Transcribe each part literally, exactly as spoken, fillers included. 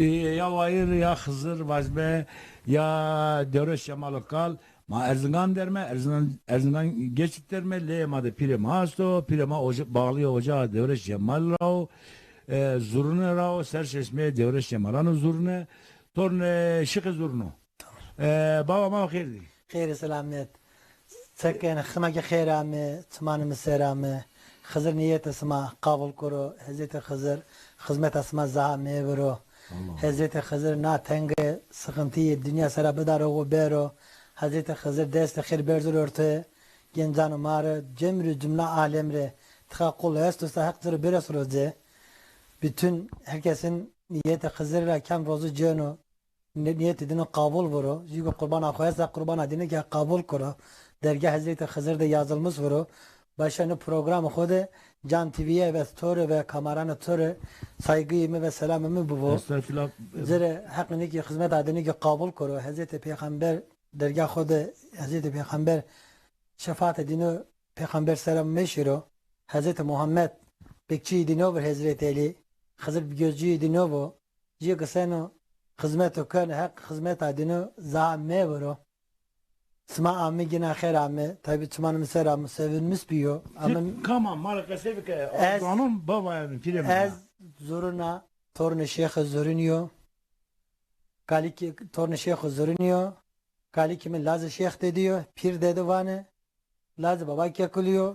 E, ya Wayir, ya Xizir vajme, ya Dewreş Cemal o kal. Ma Erzingan derme, Erzingan, Erzingan Geçit derme, leyê ma de pîrê ma esto, pîrê ma oca, bağlı ocağa Dewreş Cemal ra o, e, zurune ra o, serçeşmeyê Dewreş Cemalano zurune, tornê Şixê Zurno. E, baba ma xêr dî. Xêr selamet. Çekên, xima ki xêr ame, çimanê mi ser ame. Xizir niyetê sima qabul kuro. Hezretê Xizir xizmeta sima zaha meviro. Allah. Hezretê Xizir na tenge sıkıntıyı dünya sera bidaro u bero. Hezretê Xizir destê xêr berzo ortaya. Gencano ma rê, cemrî cümle alem rê. Tıka qul esto sa Heq ci rê bires roce. Bütün herkesin niyetê Xizir ra kem rozu ceno. Ni-, niyetê dino qabul viro. Jî ku qurbana xo esta, qurbana dino ke qabul kuro. Dergah Hezretî Xizir de yazılmış viro. Başa ni programê xo de Can T V'ye ve to rê ve kamerana to rê saygıyê mi ve selamê mi bibo. Estağfirullah. Ci rê Heq nîkî xizmeta dino ki qabul kuro. Hezretî Peyxamber dergah xo de Hezretî Peyxamber şefaatê dino Peyxamber selam meşiro. Hezretî Muhammed bekçîyê dino bir Hezretî Elî. Xizir gözcüyê dino bo. Jê ki seno xizmeto keno, Heq xizmeta dino zaha meviro. Sima ame gina xêr ame. Tabi çimanê mi ser ame, sevinmiş biyo. Ama kam a, ma rê qesey bike. Ez, zanon baba yanî, pîrê mi ez ya. Zuruna, tornê Şêxê Zurunî yo. Kalikî, tornê Şêxê Zurunî yo. Kalikî mi lazê Şêx Dedî yo. Pîr Dedî vanê. Lazê Baba Kekilî yo.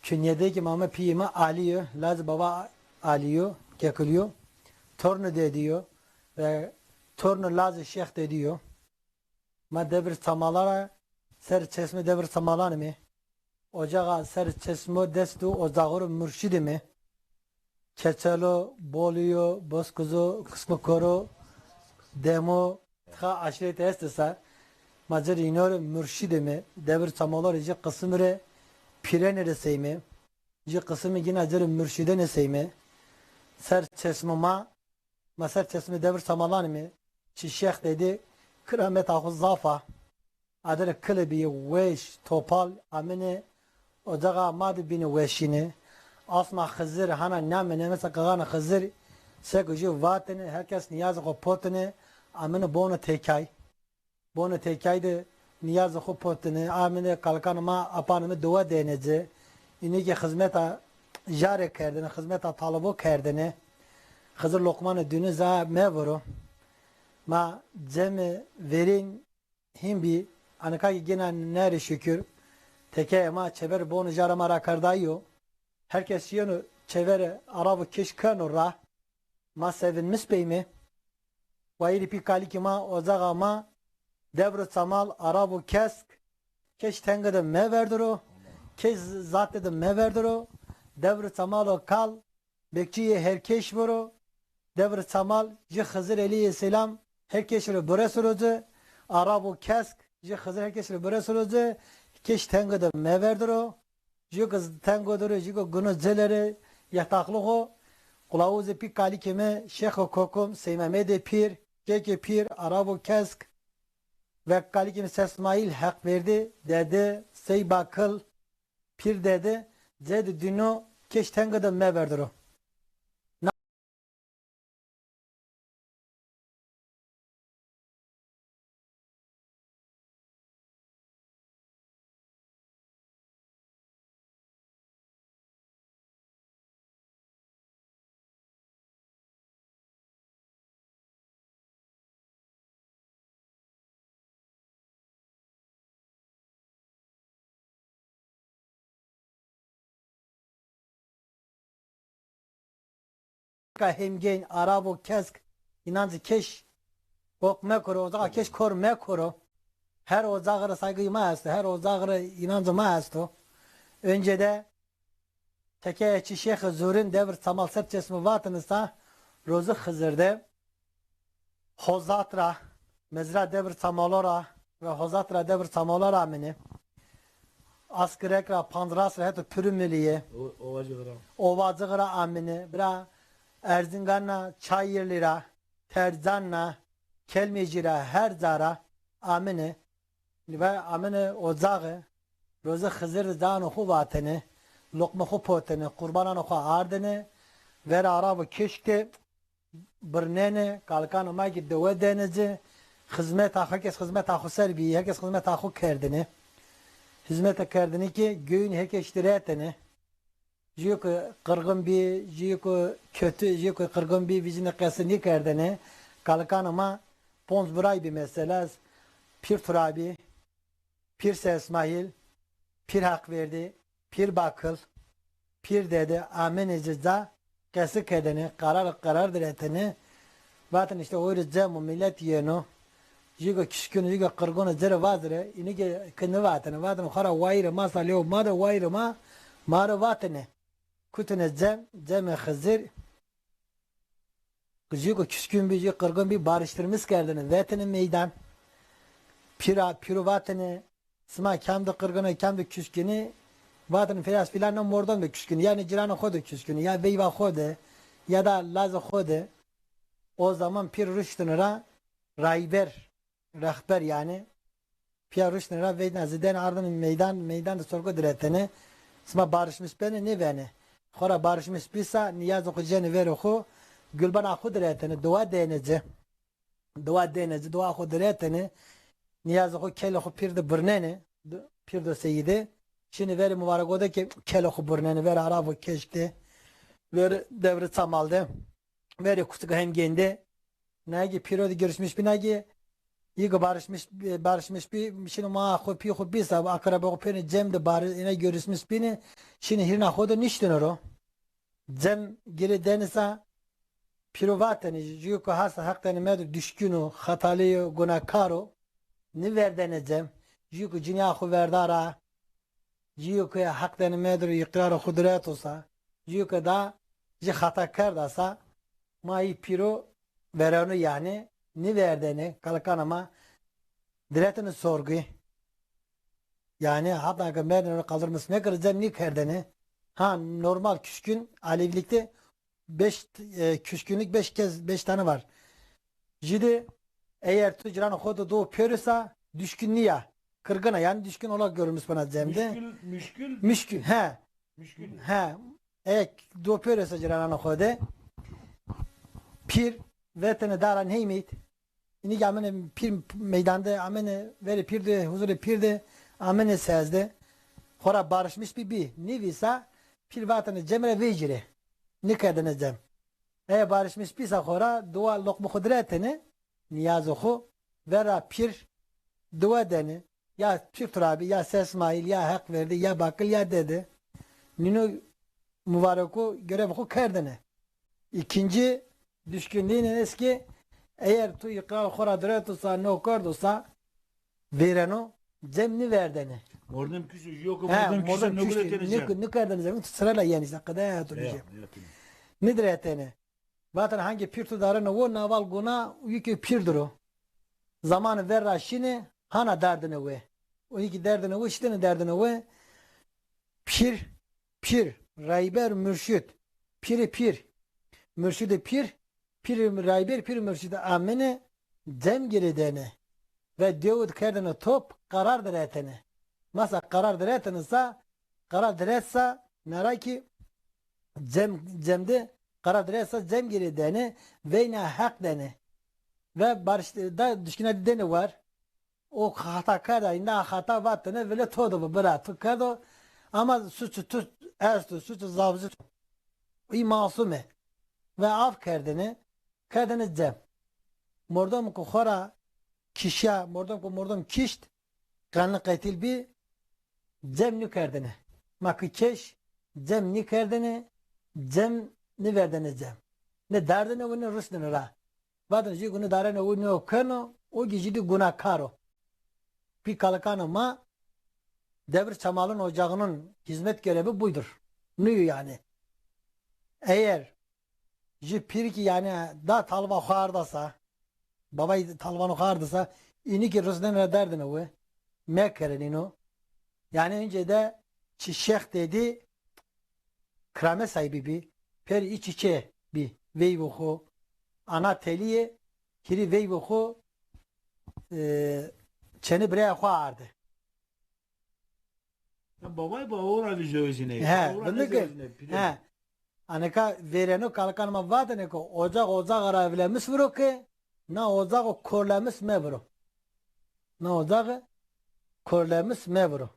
Çunyedekî ma mi pîyê mi Alî yo. Lazê Baba Alî yo, Kekilî yo. Tornê Dedî yo. Ve tornê lazê Şêx Dedî yo. Ma devir Çamala ra, ser çeşme devir Çamalan îme. Ocaxa ser çeşmo dest û ocaxo ro murşidî mi. Keçelo, Bolî yo, Bozkuzo, Kismikoro, Demo, Tika aşîret estê se, ma ci rê îno rê murşidê mi, devir Çamalo rê jî qisimî rê pîrenê rê sey mi, jî qisimî gina ci rê murşidenê sey mi. Ser çeşmê ma, ma ser çeşmê devir Çamalanî mi, çi Şêx Dedî kirameta xo zaf a. Adir kilê bî, weş, topal, amine, ocaxa ma de bîne weşîne. Asma Xizir hana namine, mesela qixanê Xizir, seko jû vatine, her kes niyazê xo potine, amine bonê tekay. Bonê tekay de niyazê xo potine, amine kalikanê ma, apanê mi dua dêne ci. Înî ki xizmeta jare kerdine, xizmeta talibo kerdine. Xizir loqmanê dûnî za meviro. Ma cemê verîn hîn bî, anika ki gina nerê şukir, tekeyê ma çever bonê jara ma rakardayî yo. Her kes şîyeno çeverê arab û keş keno ra. Ma sevinmiş beyme. Wayîrî pî kalikî ma, ocaxa ma, devr û çamal, arab û kesk, keş tenge de meverdiro, keş zate de meverdiro, devr û çamal o kal, bekçîyê her keş viro, devr çamal, jî Xizir Elîyê selam, her keş rê biresiro ci, arab û kesk, jî Xizir her keş rê biresiro ci, keş tenge de meverdiro, jû ki tengo de ro, jû ki guno cile rê, yetaqlixo, qulawuzê pî kalikê mi, şêxo kokum, Sey Memedê Pîr, kekê Pîr, arab û kesk, ve kalikê mi Sey Smaîl, Heqverdî, Dedî, Sey Bakil, Pîr Dedî, cedî dîno keş tenge de meverdiro. Ka hemgên, arab û kesk, înan ci keş kok mekoro, ocaxa keş kor mekoro. Her ocaxî rê saygî ma esto, her ocaxî rê înancê ma esto. Önce de Tekeye çi Şêxê Zûrin devir Çamal ser çeşme vatine sa, rozi Xizir de Hozat ra, mezra devir Çamalo ra ve Hozat ra devir Çamalo ra amine. Askirek ra, Pandras ra heto Pürümiliye, O-, Ovacık ra. Ovacık ra amine. Bira Erzingan ra, Çayırlı ra, Terzan ra, Kelmeci ra, her ca ra amine. Ve amine ocaxî, rozi Xizir de canê xo vatene, loqmê xo potene, qurbananê xo ardene, vera arab û keşk de birnenê, kalikana ma kî dewe denê ci. Xizmeta, herkes xizmeta xo ser bî, herkes xizmeta xo kerdêne. Xizmeta kerdêne kî göğün herkes iştiretêne. Jüyo ki qirgin bî, jüyo ki kötü, jüyo ki qirgin bî, vîzîne qesî nîkerdêne. Kalikana ma ponc biray bî mesela, Pîr Turabî, Pîr Seyîsmaîl, Pîr Heqverdî, Pîr Bakil, Pîr Dede, amêne ci ca qesî kerdêne, qerar, qerar diretêne. Vatêne îşte o rê cem û milet yeno. Jüyo ki kişkin, jüyo ki qirgin ci rê vazire, înî ki, ki nîvatêne, vatêne xora wayîrê ma sa lêw made, wayîrê ma, ma rê vatêne. Kutêne cem, cemê Xizir. Jüyo ki kişkin bî, jüyo ki qirgin bî, barıştırmış kerdêne, vetêne meydan. Pîra, pîro vatêne, sima kam de qirgin ê, kam de kişkin ê, vatêne filas filan no mordem de kişkin ê, yanî cîranê xo de kişkin ê, ya veyva xo de, ya da lazê xo de. O zaman pîr ruştêne ra, rayber, rehber yanî. Pîya ruştêne ra, veyna zî dêne ardêne meydan, meydan de sorgu diretêne. Sima barışmış benê, nêbenê. Xora barışmış bî sa, nîyazê xo cêne verê xo, gulbena xo diretêne, dua dêne ci. Dua dêne ci, dua xo diretêne. Nîyazê xo, kelê xo pîr de birnenê. D-, pîr do seyî de. Şinê verê mubarekode ke kelê xo birnenê, verê aravo keşk de. Verê devrê çamal de. Verê kutik hemgên de. Na ki pîro de görüşmüş bî, na ki yi ki barışmış, barışmış bî, şinê ma xo pî xo bî sa, akraba xo pêne cem de bar-, îna görüşmüş bîne, şinê hîrna xo de niştêne ro. Cem girê dêne sa, pîro vatêne, jüyo ki hasa heq dêne medo, düşkün o, xatalî yo, gunakar o, nîverdêne cem. Jüyo ki cinîya xo verda ra, jüyo ki heq dêne medo, îqrarê xo direto sa, jüyo ki da jü xata kerda sa, ma yi pîro vereno yanî, nîverdêne, kalikana ma diretêne sorgu. Yanî hata ki merdêne ro, kaldırmış mekir, cem nîkerdêne. Ha, normal küskün, Alevilikte beş, e, küskünlük beş kez, beş tane var. Jüde eğer tu cîranê xo de do pêro sa, düşkün nîya. Qirgin a, yanî düşkün olarak görülmüş bana cem de. Müşkül, müşkül. Müşkül, he. Müşkül. He. Eğer do pêro sa cîrananê xo de, pîr vetêne dara nêmeyt. Înî ki amêne pîr meydan de, amêne verê pîr de, huzurê pîr de, amêne sez de. Xora barışmış bî bî. Nîvî sa, pîr vatêne cem ra vecîrê. Nîkerdêne cem. Eğer barışmış bî sa xora, dua loqmê xo diretêne, nîyazê xo, vera pîr dua dêne. Ya Pîr Turabî, ya Seyîsmaîl, ya Heqverdî, ya Bakil, ya Dede. Nîno mubareko görevê xo kerdêne. İkinci düşkünlüğüne est ki, eğer tu îqrar xo ra direto sa, no kerdo sa, vêreno, cem nîverdêne. Mordem kişto, yok, he, mordem kişto, mordem kişto, nî-, nîkerdêne cem. Sırayla yanî îşte, qede ya tu. Nîdiretêne. Vatêne hangê pîr tu darêne wo, na val guna, yî ki pîr dir o. Zamanê ver ra şinê, hana dardêne we. O yî ki derdêne we, şitêne derdêne we. Pîr, pîr, rayber, murşid. Pîrê pîr, murşidê pîr, pîrê rayber, pîrê murşid amêne, cem girêdêne. Ve dewid kerdêne top, qerar diretêne. Masa qerar diretêne sa, qerar diret sa, nara ki cem, cem de qerar diret sa, cem girêdêne, veyna heq dêne. Ve barış da, düşküna dî dêne war. O xata kerda, înda xata vatêne, vile to de bi, bira, tu kerdo. Ama suçu tu esto, suçu zaf zî. Î masum ê. Ve af kerdêne, kerdêne cem. Mordem ki xora kişya, mordem ki mordem kişt, qenli qetil bî, cem nîkerdêne. Ma ki keş, cem nîkerdêne, cem nîverdêne cem. Ne dardêne we, ne rusnêne ra. Vatêne jü ki nîdarêne we, nîyo keno, o ki jüdî gunakar o. Pî kalikanê ma devir çamalın ocağının hizmet görevi buydur. Nîyo yanî. Eğer jü pîr ki yanî da talva xo arda sa, babay talvanê xo arda sa, înî ki rusnêne ra dardêne we, mekerên îno. Yanî önce de çi şêx dedi, kiramet sahibi bî, pêr î çiçe bî, veyvê xo, ana telîye, hîrê veyvê xo, e, çênê birayê xo arde. Ya babay ba ora vîjewezîne. He, ora vindike, vîjewezîne, pîrê. He. Aneka vêreno kalikan ma vatene ke ocağ ocağa ra evlemis viro ke na ocağı korlemis meviro. Na ocağı korlemis meviro.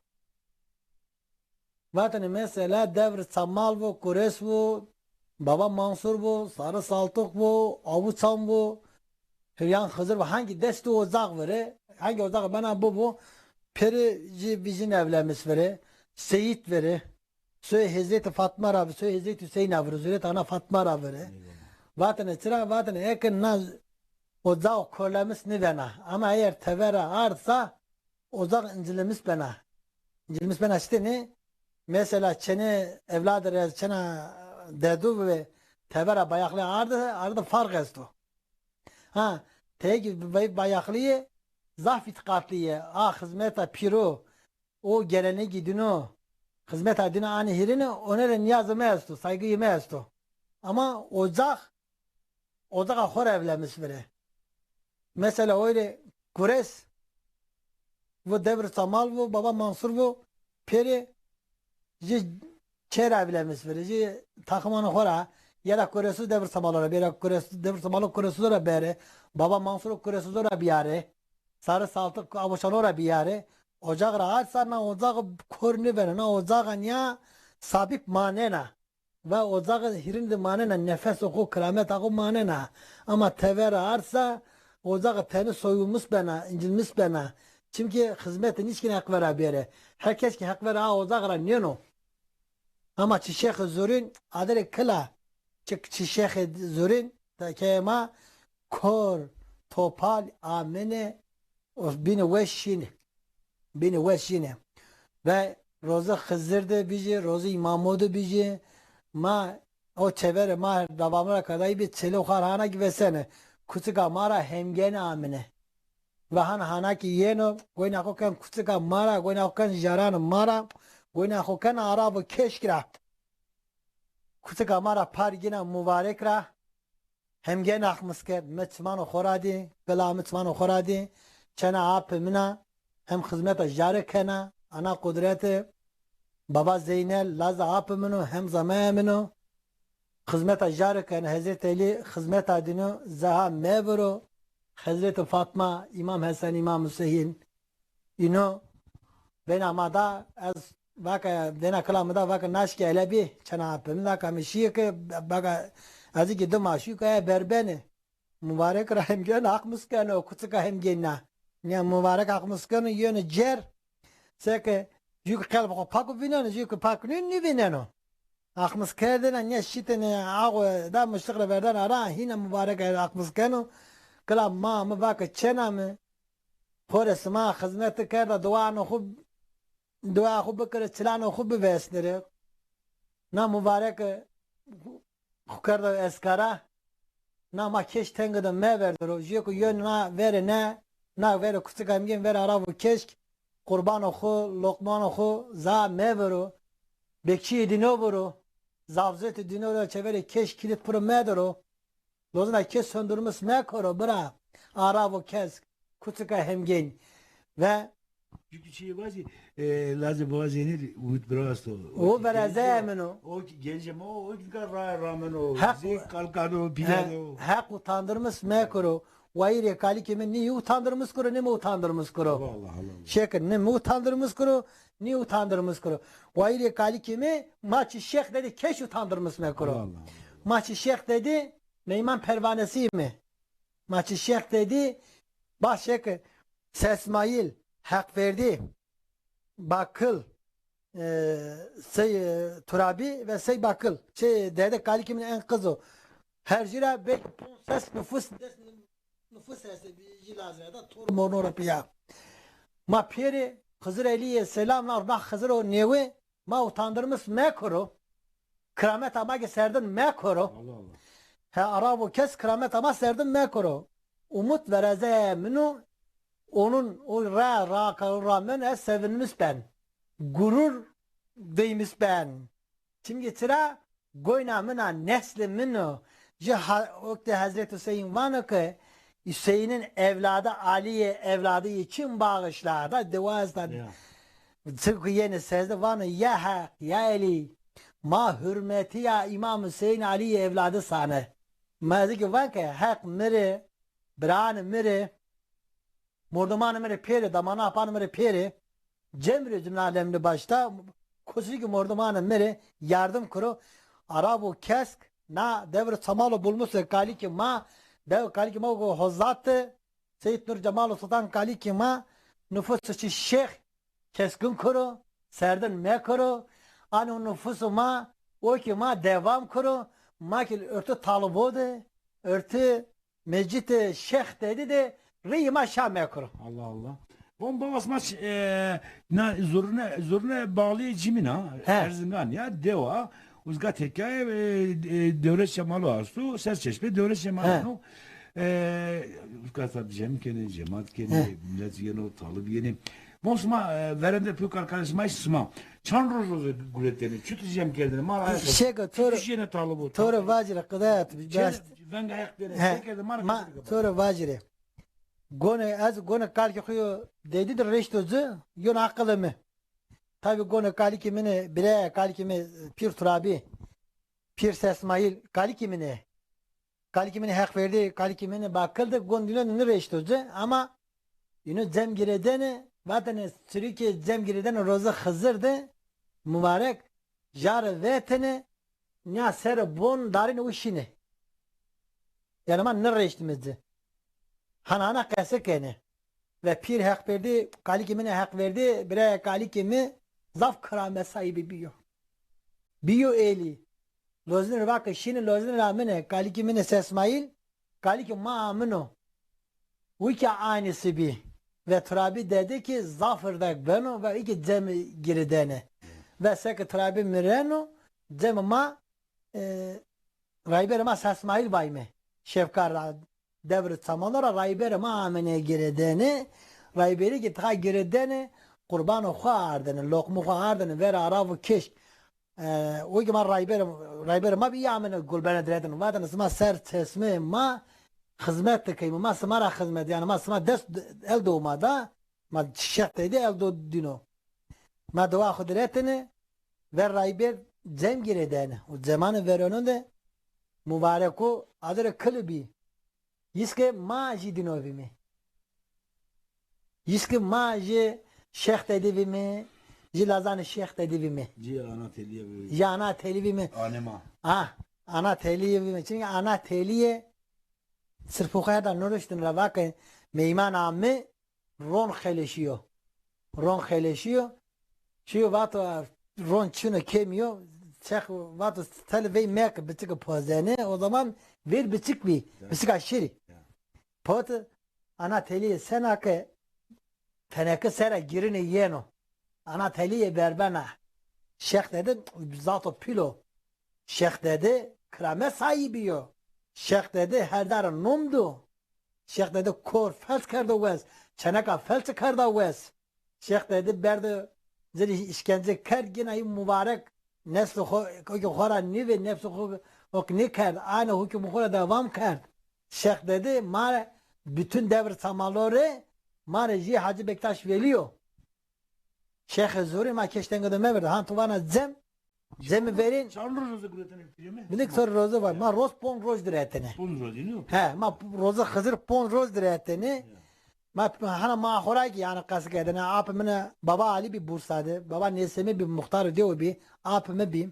Vatene mesela Devr Çamal vo, Kures vo, Baba Mansur vo, Sarı Saltuk vo, Avu Çam vo, Hüryan Xızır vo, hangi destî ocağı vire, hangi ocağı bena bibo, pêrî jî vîjin evlemis vire, Seyît vire, soyê Hezretî Fatma ra vire, soyê Hezretî Hüseyin ra vire, Hezretî Ana Fatma ra vire. Eyvallah. Vatene çira, vatene eke na ocağı korlemis nivena. Ama eğer tevera ard sa, ocağı incilemis bena. İncilemis bena işte ne? Mesela çene evladı re, çena dedu ve tevera bayaklı ardı, ardı fark esto. Ha, teyki bay-, bayaklıye zaf itikatlıye. A, hizmeta piro, o gelenegi dino, hizmeta dino ani hirini, onere niyazı me esto, saygıyı me esto. Ama ocak, ocağa xo ra evlemis vire. Mesela oyrê Kures vo, Devr Samal vo, Baba Mansur vo, pêrê jî çê ra evlemis vire, jî takımanı xo ra, ya da Kuresu Devr Samal ra bêre, Kuresu Devr Samal Kuresu ra bêre, Baba Mansur Kuresu ra biyare, Sarı Saltık Aboşano ra biyare, ocak ra arsa na ocak kor nivene, na ocak niya sabit manena. Ve ocağı hirin de manena, nefes oku, kıramet aku manena. Ama tevera arsa, ocağı teni soyulmuş bena, incilmiş bena. Çimki hizmeti nişkin heq vera bere. Her kes ki heq vera a ocağı ra neno. Ama çi şex zurin, adere kila. Çi, çi şex zurin, ta ke ma kor, topal, amene, o bînî weş şînî. Bînî weş şînî. Ve rozê Xizir de bijî, rozê îmamo de bijî. Ma o çevere ma davamı ra kadayî bi çelo xar hana ki vesene. Kuçika ma ra hemgeni amine. Ve han hana ki yeno, goyna xo ken kuçika ma ra, goyna xo ken jaran ma ra, goyna xo ken arabo keşk ra. Kuçika ma ra par gina mubarek ra. Hem gen axmis kerd, mi çimano xo ra dî, qila mi çimano xo ra dî, çena apê min a, hem xizmeta jare kena, ana qudreti, baba Zeynel, laza apê min o, hem zamaya min o, xizmeta jare kena, Hezreti Elî xizmeta dîno, zeha meviro, Hezreti Fatma, Îmam Hesen, Îmam Huseyîn, Îno, bena ma da, ez vaka, dena kila mi da, vaka naşke ele bî, çena apê mi da, ka mi şîye ke, vaka, ez ki dima şî ke, e, berbeni. Mubarek ra hem gen, axmis keno, kuçika hem gen na. Niya mubarek axmis keno, yeno cer. Seke, jû ke qelb xo pak vîneno, jû ke pak nî, nîvîneno. Axmis kerdena, niya şitene, ağo, da miştiq ra verden ara, hîna mubarek axmis keno. Kila ma, mi vaka çena mi. Xo rê sima xizmeti kerda, duano xo, dua xo bikire, çilano xo bivesnire. Na mubarek xo kerda eskara, na ma keş tenge de meverdiro. Jê ku yeno na vere ne, na vere kuçika hemgên vere aravo keşk, qurbano xo, loqmano xo za meviro. Bekçîyê dîno viro, zavzetê dîno ra çeverê keş kilit piro mediro. Lozina kes söndürmüş mekoro bira. Aravo kes, kuçika hemgên. Ve çünkü şey vazî, e, lazê baba Zeynel, umut bira asto. O vereze min o. O ki gence ma o, o ki ra, rameno. Heq, zî kalkano, he, piyano. Heq utandırmış mekoro. Wayirê kalikê mi nî utandırmış kuro, nî mi utandırmış kuro. Allah Allah. Şekir, nî mi utandırmış kuro, nî utandırmış kuro. Wayirê kalikê mi, ma çi şex dedi, keş utandırmış mekuro. Allah Allah. Ma çi şex dedi, Meyman pervanesi mi? Ma çi şex dedi, baş şex Sey Smail, Heqverdî, Bakil, e, Sey, e, Turabî ve Sey Bakil. Çi dede kalikê mi en qız o. Her jî ra belki ponc ses nufus, des nufus heste, jî lazim da tor morno ra piya. Ma pêrê Xizir Elîye selam, na Xizir o nêwe, ma utandırmış mekuro. Kirameta ma ki serdin mekuro. Allah Allah. He, arabo kes kirameta ma serdin mekuro. Umut vereze min o, onun o ra, ra, ra men ez sevinmiş ben. Gurur deymiş ben. Çimkî çira? Goyna min a, neslê min o. Ji ha-, wekte Hezret Hüseyin vano ke Hüseyin'in evladı Ali'ye evladı için bağışla. Da dewazdan. Ya. Çimkî yeni sezde vano, ya Heq, ya Elî, Ma hurmetîya Îmam Huseyîn Elî yê evladî sane. Ma ez kî van ke Heq mi rê, biranê mi rê, mordomanê mi rê pêrê, damana apanê mi rê pêrê, cemrê cumna lemli başta, kosî kî mordomanê mi rê yardim kiro. Arab û kesk na devr Çamalo bulmuse kalikê ma, dev kalikê ma go hozate, Seyîd Nur Cemal û Sultan kalikê ma nufus çi şêx keskin kiro, serdin mekiro, ano nufusê ma, o kî ma devam kiro, ma kî örtü talubo de, örtü mecitê şêx dedi de rîyê ma şa mekiro. Allah Allah. Von baba sima, e, na zurne, zurne bağlı cimina, He. Erzingan ya, dewa, uzga tekaye, e, e, Dewlet Şemalu astu, ser çeşme Dewlet Şemalu He. no. E, uzga tab cem kene, cemaat kene, He. millet yeno, talib yeni. Bon sima, e, verende pük arkadaşma sima. Çan roz roz guretene, çut cem kerdene, ma ra Şêko, to rê, çut yene talib o, to rê talib. vacire, qidayet, Çe, bas. Venga ayak dene, He, çe kerde, ma ra ma, kerde. to rê vacire. Gone, ez gone kalkê xo yo dedi de reşto ci, yon aqilê mi. Tabi gone kalikê mi ne, bire kalikê mi Pîr Turabî, Pîr Sesmaîl, kalikê mi ne. Kalikê mi ne Heqverdî, kalikê mi ne Bakil de, gon dîno ne reşto ci, ama îno cem girêdene, vatene sirikê cem girêdene roze Xizir de, mubarek, jare vetene, nia sere bon darine û şîne. Yanî ma nêreştîme ci. Hana hana qese kenê. Ve Pîr Heqverdî, kalikê mi ne Heqverdî, birayê kalikê mi zaf keramet sahibi bîyo. Bîyo êlî. Lozîne ra vake şîne, lozîne ra amine, kalikê mi ne Sesmaîl, kalikê ma amino. Wi kî aynîsî bî. Ve Turabî dede kî zaf irdek beno ve wi kî cem girêdene. Ve seke Turabî mireno, cemê ma, e, rayberê ma Sesmaîl vayme. Şefkar ra, devrê Çamalo ra rayberê ma amene girêdene. Rayberî kî tîya girêdene, qurbanê xo ardene, loqmê xo ardene, verê arab û keşk. E, o kî ma rayberê, rayberê ma bî, amene gulbene diretene. Vatene sima ser çeşmê ma xizmet de keyme. Ma sima ra xizmet, yanî ma sima dest el do ma da. Ma şex teyde el do dîno. Ma dewa xo diretene, ver rayber cem girêdene. O cemane verênon de mubareko adire kili bî. Yîske ma jî dîno vîme. Yîske ma jî şex teyde vîme, jî lazanê şex teyde vîme. Jî ana telîye vîme. Jî ana telî vîme. Anê ma. Ah, ana telîye vîme. Çimkî ana telîye sirf o qeda nêreştîne ra vake meyman ame, ron xeleşîyo. Ron xeleşîyo. Çîyo vato ron çin o, kemî yo. Çex vato tele vey meke, biçike pozene. O zaman ver biçik bî. Ya. Biçika şirî. Ya. Pot ana telîye sena ke teneke sera girine yeno. Ana telîye berbena. Şex dede zato pîl o. Şex dede keramet sahibi yo. Şex dede her dare nom do. Şex dede kor felç kerdo wes, çeneka felç kerda wes. Şex dede berdo ci rê îşkence kerd, gina î mubarek neslê xo, o kî xo ra nîvê, nefsê xo ok nêkerd, aynî hukmê xo ra devam kerd. Şex dede ma rê, bütün devr Çamalo rê, ma rê jî Hacı Bektaş Velî yo. Şexê Zorî ma keş tenga de meverdo. Han tu vana cem, cemî verên. Çand roz roze guretene pîrê mi? Bilik sor roze var. Ma roz pon roz diretene. Pon roz, değil mi? He, ma roze Xizir pon roz diretene. Ya. Ma hana ma xora kî yanî qesî kerdene. Apê mi ne Baba Ali bî Bursa de. Baba Nêsemi bî, muxtarê dewe bî. Apê mi bî.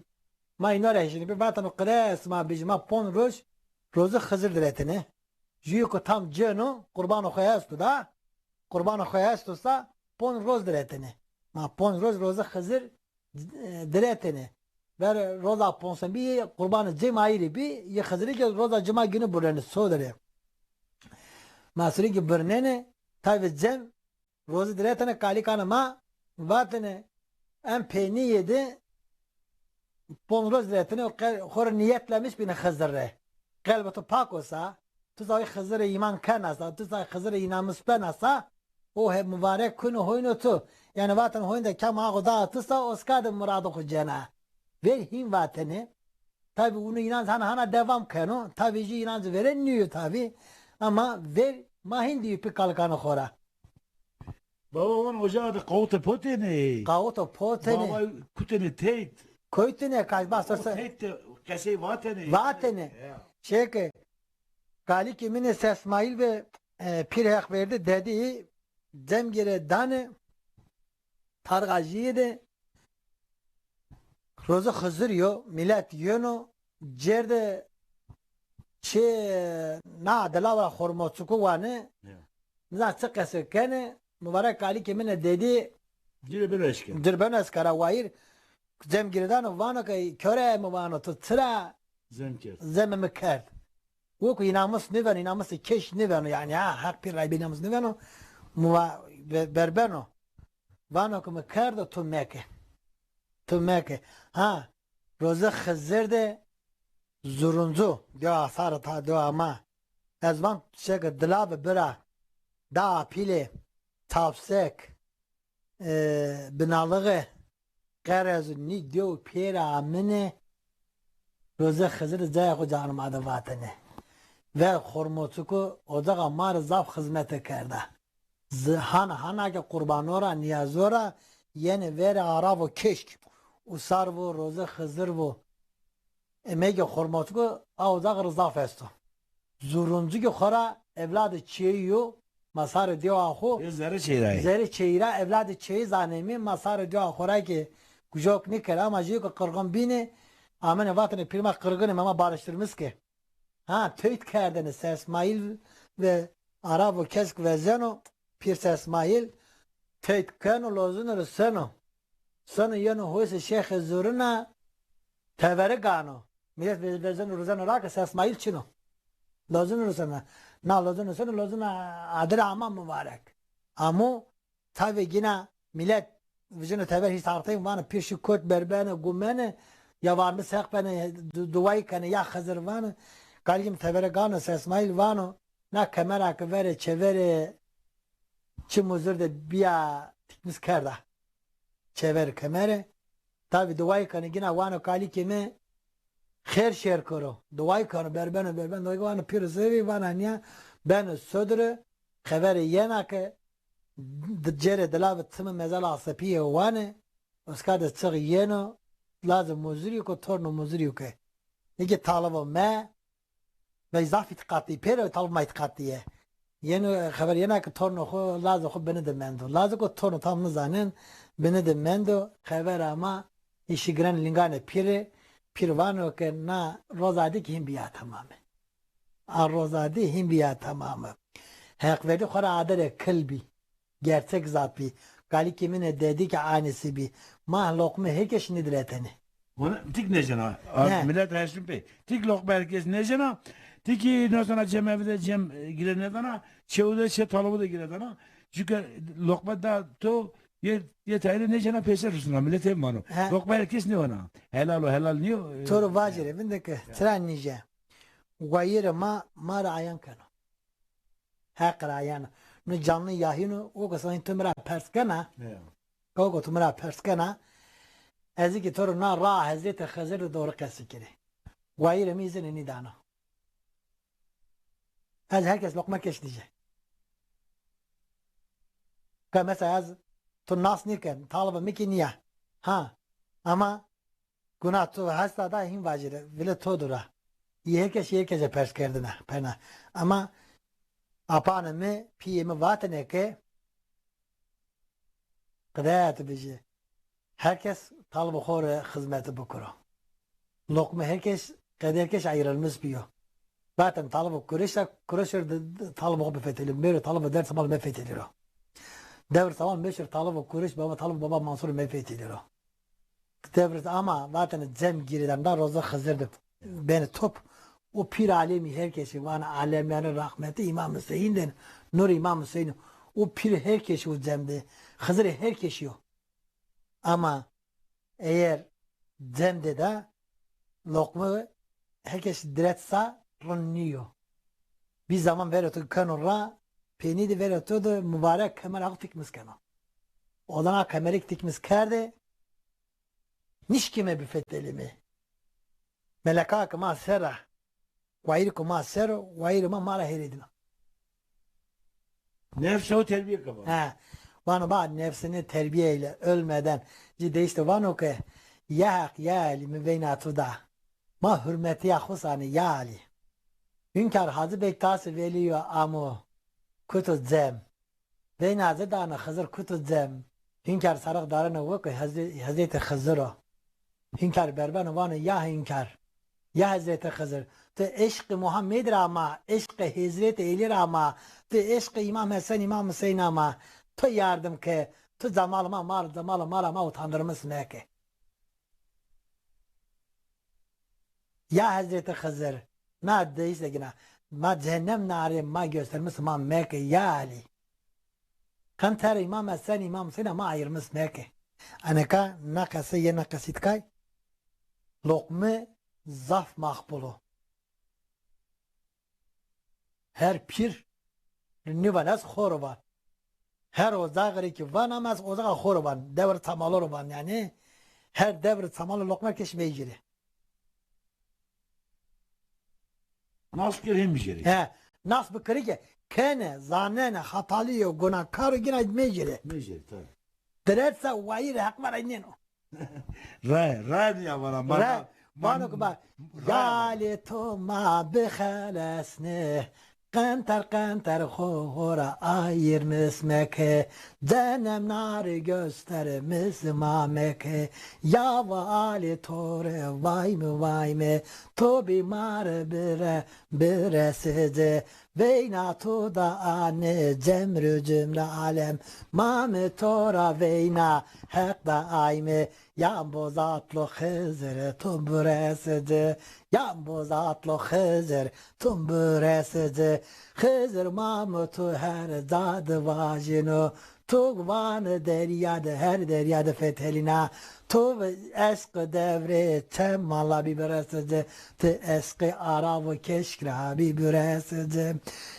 Ma îno ra hêşîne bî. Vateno qires ma bijî. Ma pon roz roze Xizir diretene. Jûyê ku tam cêno, qurbanê xo esto da. Qurbanê xo esto sa, pon roz diretene. Ma pon roz roze Xizir, e, diretene. Ver roza ponsenbî qurbanê cem ayîrî bî, yê Xizirî kî roza cima gîne birnenê, so dere. Ma sirî kî birnenê, tayê cem, roze diretene, kalikanê ma vatene, en peynîye de pon roz diretene, o qe-, xo rê nîyetlemiş bîne Xizir rê. Qelbê to pak o sa, tu sa Xizir rê îman kena sa, tu sa Xizir rê înamis bena sa, o he mubarek kuno hoyno tu. Yanî vatene hoyno de kam axo da tu sa, o ska de muradê xo cena. Ver hîn vatene. Tabî unu înanc hana hana devam keno. Tabî jû înanc verên nîyo tabî. Ama ver ma hîn dîyo pî kalikanê xo ra. Baba, wan ocağa de qawute potêne. Qawute potêne. Baba, kutêne teyt. Koytine, kaç bas O sorsa. Teyt de qesey vatene. Vatene. Ya. Şey ki, kalikê mine Sesmaîl ve, e, Pîr Heqverdî dedî, cem gire dane, targa jîye de, roze Xizir yo, milet yeno, cêr de çi na dila wa xormoçuku wane, Ya. nizan çi qese kene, mubarek kalikê mine dedî, Cire beno eşke. Cire beno eskara wayir, cem girêdano vano ke, "Kore," mi vano, "to çira Zem kerd. zeme mi kerd?" Weko înamus nêveno, înamusê keş nêveno, yanî ha, heq pîr raybê înamus nêveno, mi va-, be-, berbeno. Vano ke mi kerdo, to meke. To meke. Ha, roze Xizir de zuruncu, diyo asar ta diyo ama. Ez van şeke dilavi bira, da apîlê, tavsek, e, binalixê, qerez, nî dew pêra amine, roze Xizir cayê xo canima de vatene. Ve xormoçuku ocaxa ma rê zaf xizmete kerda. Z-, hana hana ke qurbano ra, nîyazo ra, yenê verê aravo keşk. Usar vo, roze Xizir vo. Emegê xormoçuku a ocaxi rê zaf esto. Zuruncu ki xora evladê çêyî yo, ma sarê dêwa xo. Ê zerê çêyî ra yê. Zerê çêyî ra, evladê çêyî zanêmî, ma sarê dêwa xo ra ki kujok nîkerd, ama jêyo ki qirxin bînê, amene vatene pîr ma qirxin ê, ma barıştırmış ke. Ha, teyt kerdene Sesmaîl ve aravo keşk vezeno, Pîr Sesmaîl teyt keno, lozino reseno. Seno yeno hosê şêxê zurina, tevere gano. Milet ve-, vezeno ruzeno ra ke Sesmaîl çin o. Lozino reseno. Na lozino reseno, lozino adir ama mubarek. Amo tavê gina milet vijino tever hîs arteyî vano pîr şi kot berbene, gumene, ya varmi seq bene, du-, duayî kene, ya Xizir vano. Kalikê mi tevere gano, Sesmaîl vano, na kemera ke verê çeverê çi muzir de bîya tikmis kerda. Çever kemere. Tabi duayî keno, gina vano kalikê mi xêr şêr kero. Duayî keno, berbeno, berbeno. Duayî vano pîr zevî, vana nîya, beno sodire, xevere yena ke d-, cêrê dilavi timi mezela sepîye wane, uska de çix yeno, lazê muzirî ke, torno muzirî ke. Nîke talibo me, Bey zaf îtîqatlî, pêro talib ma îtîqatlî ye. Yeno xeber yena ke torno xo, lazê xo bini de mendo. Lazê ko torno tam nizanên, bini de mendo, xeber ama îşî giren lînganê pîrî, pîr vano ke na roza dî ki hîn bîya temame. A roza dî hîn bîya temame. Heqverdî xo ra aderê kil bî. Gerçek zaf bî. Kalikê min ê dedî ke anîsî bî. Ma loqme herkes nêdiretene. Ona tik nêcena. A, Ne? Milet heşin pê. Tik loqme herkes nêcena. Tikî nêsana cemevî de cem, e, gire nêdana. Çewu de çe talibu de gire dana. Çunke loqme da to yê, yê tayîne nêcena peyser rusna. Milet hên vano. He. Loqme herkes nêvana. Helal o, helal nîyo. E, To ro vacîre, vinde ke, Ya. tira nîje. Wayîrê ma, ma ra ayan keno. Heq ra yeno. No canlı yayın o, o ke sanki tu mi ra pers kena. Ya. O ke tu mi ra pers kena. Ez ki to ro na ra Hezretî Xizir de doğru qesî kerî. Wayîrê mi îzin nîdano. Ez herkes loqme keş dîje. Ke mesela ez tu nas nîken, talibê mi ki nîya. Ha, ama Guna to hesta da hîn vacîre, vile to dura. Yê herkes, yê herkese pers kerdine, pena. Ama apanê mi, pîyê mi vatine ke qedaya tu bijî. Herkes talibê xo rê xizmeti bikiro. Loqme herkes, qedê herkes ayrılmış bîyo. Zaten talibê kureş de, kureş de, de talibê xo bifetelî. Mêro talibê ders mal mefetelî ro. Devr saman meşir talibê kureş, baba talibê baba Mansur mefetelî ro. Tebris ama vatene cem girêdan da roza Xizir de beni top. O pîr alemî herkesi vana alemlerin rahmeti İmam Hüseyin den, nur İmam Hüseyin. O pîr herkesi o cem de. Xizirê herkesi o. Ama eğer cem de da loqme herkes diret sa rin nîyo. Bir zaman verê to keno ra, peynî de verê to de mubarek kemer axu tikmis keno. Olan a kemerik tikmis kerde, nişkîme bifetelîme. Meleka ke ma ser a, wayîr ke ma ser o, wayîrê ma ma ra hêrêdîna. Nefse o terbiye kaba. He. Vano ba nefsini terbiye eyle, ölmeden. Ci de işte vano ke Ya Heq, ya Elî, mi veyna tu da. Ma hurmetîya xo sanê, ya Elî. Hünkar Hacı Bektaş Veliyo amo kuto cem. Veyna ci dano Xizir kuto cem. Hünkar sarix dareno weko Hezre-, Hezretî Xizir o. Hünkar berbeno vano ya Hünkar, ya Hezretî Xizir, tu eşqê Muhammed ra ma, eşqê Hezretî Elî ra ma, tu eşqê Îmam Hesen, Îmam Huseyn ra ma, tu yardim ke, tu cemal ma, mal, cemal ma ra ma utandırmis meke. Ya Hezretî Xizir, na deyîs de gina, ma cehennem narê ma göstermiş ma meke ya Elî. Qenterê Îmam Hesen, Îmam Huseyn ma ayırmis meke. Eneka na qese yena qesîtkay, loqmi zaf maqbul o. Her pîr nîvan ez xo ro van. Her ocaxî rê kî van ama ez ocaxa xo ro van. Dewr tamalo ro van yanî. Her dewr tamalo loqma keş meycirê. Nas kir hemî jêrê. He, nas bi kirî ke kene, zanene, xatalî yo, gunakar o, gina meycirê. Meycirê, tabii. Diretse wayîr heq vera nêno. Rae, rae nîya vana. Rae, vano ke ba, ya Elî to ma bixelesnê, qenter qenter xo xo ra ayirmis meke, cenem narî göstermis ma meke, ya va Elî to rê vay mi vay mi, to bî ma rê bire, biresê ci, veyna to da anê cemrü cümle alem, ma mi to ra veyna heq da ayme, Yan bozatlo Xizir tu biresidi, yan bozatlo Xizir tu biresidi. Xizir Mamu tu her ca di vajîno, tu vanî derya di, her derya di fetelîna. Tu esq devrê çem mala bî biresidi, tu esqê arav û keşk ra bî biresidi.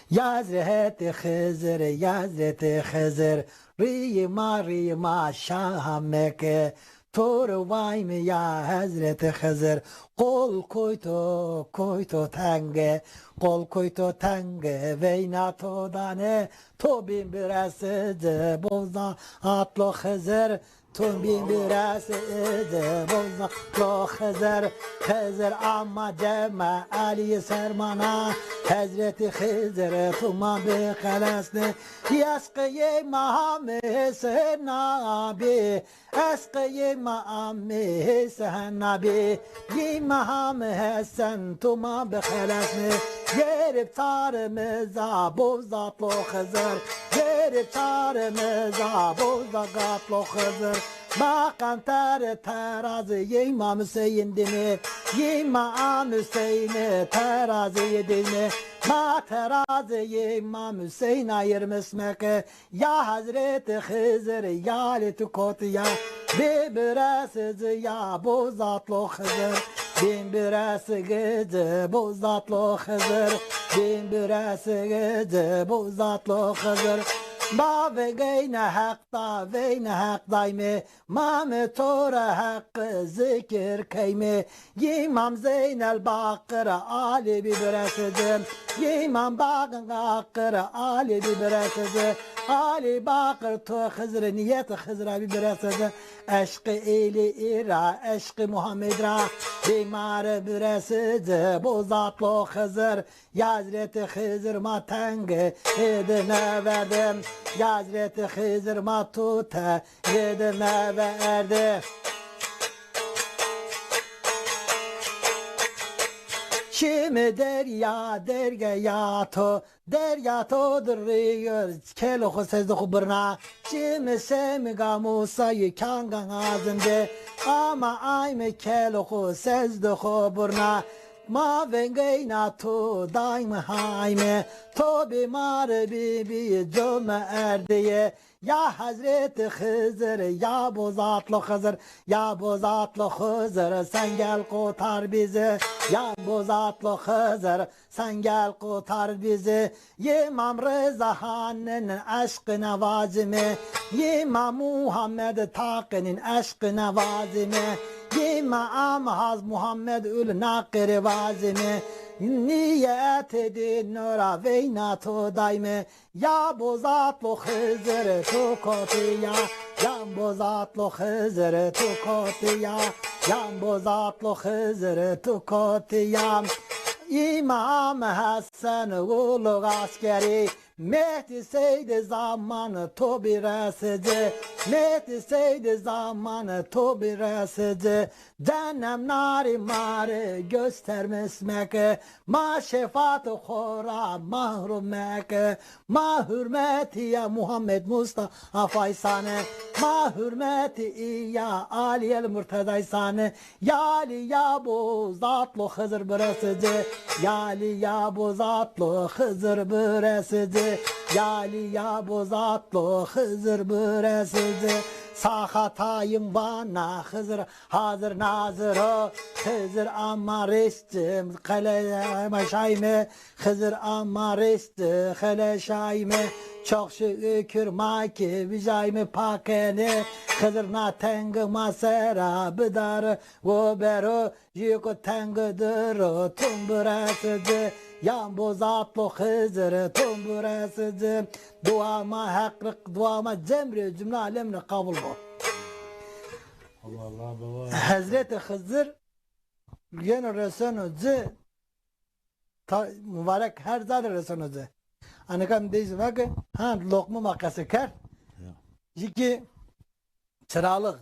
Ya Hezretî Xizir, ya Hezretî Xizir, rîyê ma, rîyê ma şaha meke. To rê vayme ya Hezretî Xizir, qol koyto, koyto tenge, qol koyto tenge, veyna to dane, to bîn biresidi, bozatlo Xizir, to bîn biresidi, bozatlo Xizir, Xizir ama ceme Elî sermana, Hezretî Xizir, to ma bixelesne, esqê ma Hame Hesen abi, Esqê yê ma Amê Hesen abî, yê ma Amê Hesen to ma bixelesnê. Gerib çarimiza bozatlo Xizir, gerib çarimiza bozatlo Xizir. Ma qenterê terazê yê Îmam Hüseyin dînê, yê Îmam Hüseyinê terazê yê dînê. Ma terazê yê Îmam Hüseyin ayirmis meke. Ya Hezretî Xizir, ya lê tu kotî ya, bê biresi ci ya bozatlo Xizir, bê biresi ci bozatlo Xizir, bê biresi ci bozatlo Xizir. Ma vengeyna Heq da, veyna Heq dayme, ma mi to ra Heqi zikir keyme. Yê Îmam Zeynel Baqir Alî bî biresidi. Yê Îmam Baqir Alî bî biresidi. Alî Baqir to Xizir nîyet Xizir a bî biresidi. Eşqi Elî ra, eşqi Muhammed ra bî ma rê biresidi. Bozatlo Xizir, ya Hezretî Xizir ma tenge êdî neverdi. Ya Hezretî Xizir ma tu te êdî neverdi. Şîme derya, dergeya to, derya to di rîyo, kelo xo sezdi xo birna. Şîme şemi ga Musa yê kanga azinde, ama ayme kelo xo sezdi xo birna. Ma vengeyna to dayme hayme, to bî ma rê bî bî come erdeye. Ya Hezretî Xizir, ya bozatlo Xizir, ya bozatlo Xizir, sen gel qutar bizi. Ya bozatlo Xizir, sen gel qutar bizi. Yê Îmam Reza Hanîn eşqine vazime, yê Îmam Muhammed Taqîn eşqine vazime, yê Îmam Haz Muhammed Ul Naqîrî vazime. Nîyetê dîno ra veyna to dayme. Ya bo Zatlo Xizir tu kotî ya, ya bo Zatlo Xizir tu kotî ya, ya bo Zatlo Xizir tu kotî ya. Îmam Hesen Ulu Askerî, Mehdî Seydî zaman to bî resici, Mehdî Seydî zaman to bî resici. Cenem narî marî göstermiş meke, ma şefaat xora mahrum meke. Ma hurmetî ya Muhammed Mustafa îsane, ma hurmetî ya Alî el Murteza îsane. Ya Alî ya bo Zatlo Xizir biresici, ya Alî ya bo Zatlo Xizir biresici, ya Alî ya bo Zatlo Xizir biresici. Saxatayım vana Xizir hazir nazir o, Xizir ama reştim qele meşayme, Xizir ama reşti xele şayme, çok şükür ma ki vijayme pakene, Xizir na teng ma sera bidar o bero, jiko teng diro tum biresici, yan bo Zatlo Xizir tum biresici, dua ma heq, dua ma cemre cümle alemre kabul bo. Allah Allah baba. Hezreti Xizir yeno reseno ci, ta, mubarek her zade reseno ci. Anika mi deyzi vake, ha, loqmu ma qese kerd. Ya. Jiki çıralıq.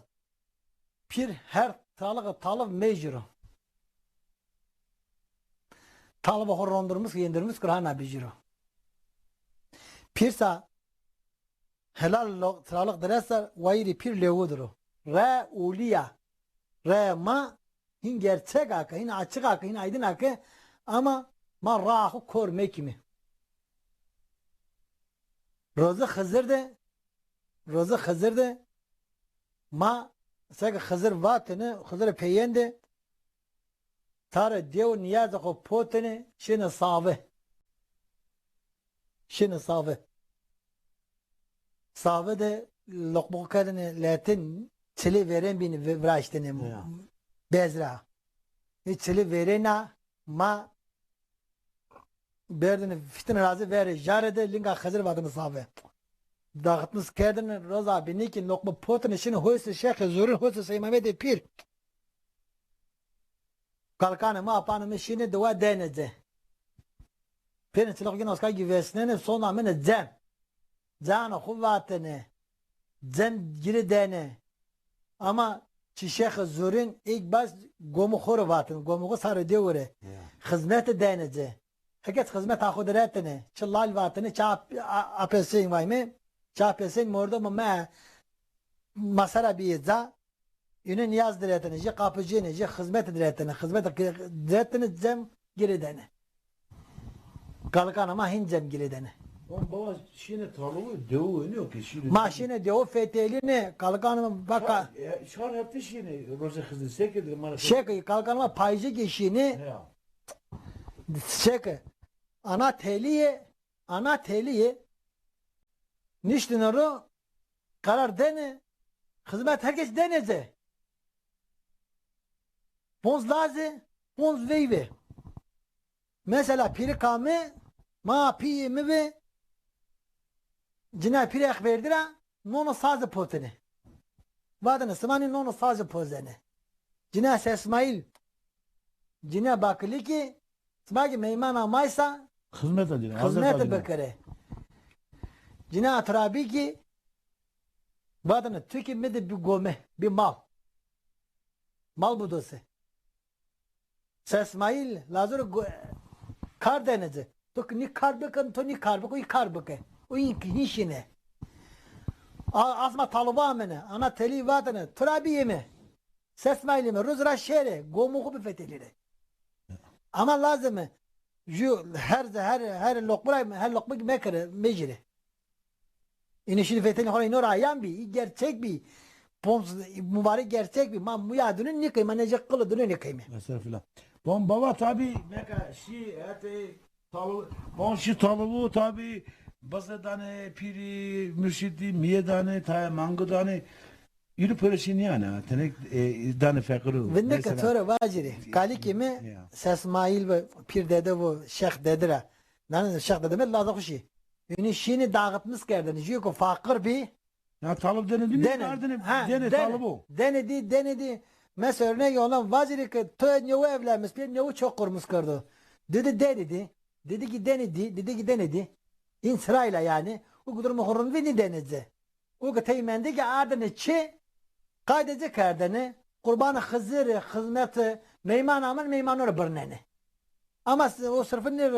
Pir her çıralıq talıv meciro. Talıv xo rondurmus, yendirmus, kurhana bijiro. Pirsa helal lo-, çıralıq diresa wayirî pir lewudur o. Re uliya. Re ma hin gerçek ake, hin açık ake, hin aydın ake, ama ma raa xo kor mekimi. Rozi Xizir de, rozi Xizir de, ma seke Xizir vatene, Xizir peyende, tare dew niyazê xo potene, şine savi. Şine savi. Savi de loqmoq kerdene letin, çili veren bîn vi-, viraştene. Ya. Bezra. E, çili verena ma berdene fitin razı vere jare de linga Xizir vadene savi. Dağıtmış kerdene roza bini ki loqma potene şine hoyse Şexê Zurin, hoyse Sey Mehmedê Pîr. Kalkanê mi, apanê mi şînê dewa dêne ci. Pêrên çilaq gin oska gî vesnenê, sona min ê cem. Cana xwu vatene. Cem girê dêne. Ama çi Şêxê Zurîn ilk baş gomû xwu rê vatene. Gomû xwu sarê dêwû rê. Ya. Xizmetê dêne ci. Eke xizmeta xwu diretene. Çi lal vatene, çi ap-, a-, apesên vayme. Çi apesên mordomo me masara bîye ca. Îne nîyaz diretene, jê qapicêne, jê xizmete diretene, xizmete ki-, diretene cem girêdene. Kalikana ma hîn cem girêdene. Lan baba, şîne taluğu dewu iniyor ki şîne. Ma şîne dewu fetelîne, kalikana ma baka. Çar, e, çar hefte şîne, roze xizin seke de ma. Şeke, kalikana ma paycî ki şîne. Ya. Şeke, ana teliye, ana teliye. Niştine ro, karar dene, xizmet herkes dene ze. Ponz laze, ponz veyve. Mesela pîrika mi, ma pîyê mi ve, cina pîrê ex verdi ra, nono saze potene. Vadene, sima nî nono saze pozene. Cina Sesmaîl, cina Bakilikî, sima ki meyman amaysa, xizmete dine, xizmete bikere. Cina Turabî ki, vadene, tu ki mi de bi gome, bi mal. Mal budose. Sesmaîl, lazero go-, kar dene ci. To ki nî kar bikin, to nî kar biko, î kar bike. O î ki hîşine. A-, asma taluba amene, ana telî vatene, Turabî yeme. Sesmaîl yeme, ruz ra şêre, gomû xwu bifetelîre. Ama lazime, ju her, her, her loqma ra, her loqma mekere, mecire. Înî şînî fetelî xora înora ayan bî, î gerçek bî. Pons mubarek gerçek bî. Ma muya dune nîkey, ma nece qilo dune nîkeyme. Estağfirullah. Bon baba tabi, meka şî hetê talu-, bon şî taluvu tabi, bize dane pîrî, murşîdî, mîye dane, taya mangu dane. Yürü pöre şey niyana, tenek e, dane feqiru. Vindike mesela, to re vacirî. Kalikê mi ya. Sesmaîl ve pîr dede vo şex dedi ra. Nane şex dede mi laza xuşî. Ünü şîni dağıtmış kerdini. Jüyo ko faqir bi. Ya talib dene dünü Dene. Dene, ha, dene dene. Talib o. Dene di, dene di. Mesela örnek olan vacirî ki to newe evlenmiş, bir newe çok kurmuş kerdo. Dedi dene di. Dedi ki dene di, dedi ki dene di. İn sırayla yani. O kadar muhurun vini denece. O ki tey mendî ki ardini çi qaydeci kerdeni, qurbanı Xiziri, xizmeti, meyman amin, meymanı ra birneni. Ama s- o sırfı ne,